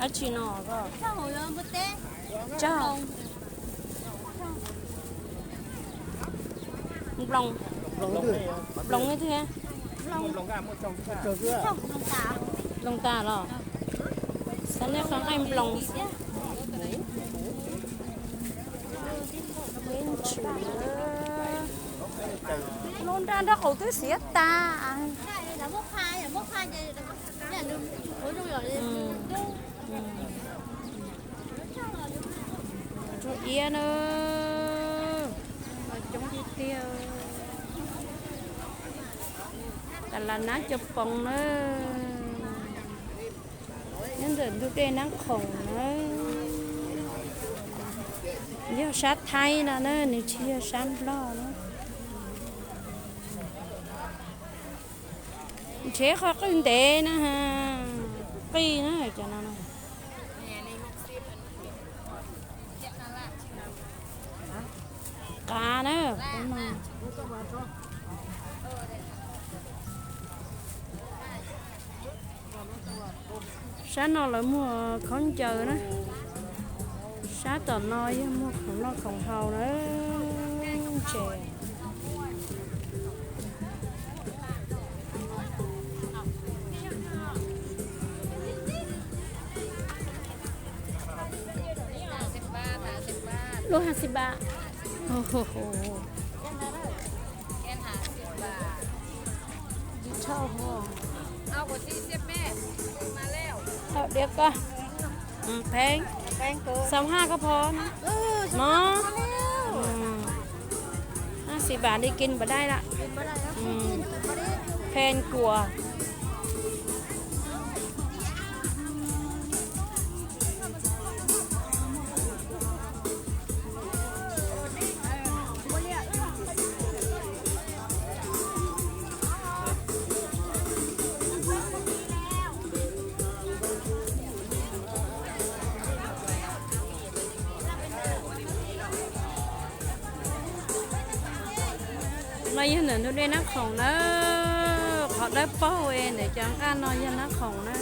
Dab tsi no ko? Tsaug. Nploos, nploos twg? Nploos tas los? Xav nej qhov nqaij nploos. Lub nraj nraub qaum twb xiav tas. Rau iab na, coob tiag tiag. Tas las nab cov poos na. Nyob ntawm ntug dej Nab Khoom na. Yog sab Thaib no na, nws tsis yog sab Nplog na. Ntshe qhov qwj ntev na, qij na cov no. Qav na. Sab no lawv muag khaub ncaws na. Sab tom no yog muag khoom noj khoom haus na. Ntses. Lub hais xi ba. Diav koj, xav haj koj pho no. Haj xi ba li kin npam dai lawm. Phen kuas. No yog ntawm ntug dej Nab Khoom na, qhov dawb paug es ntawm cov nqaj no yog Nab Khoom na.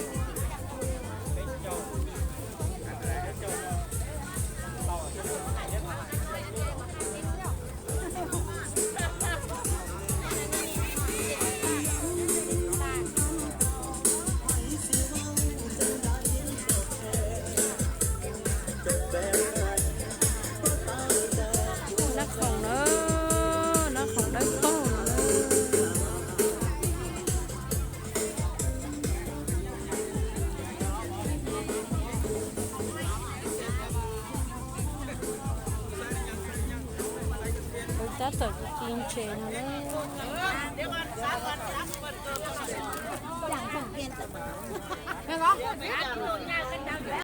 Nab Khoom na, Nab Khoom dawb paug no na. Tab tom ci ntses no na.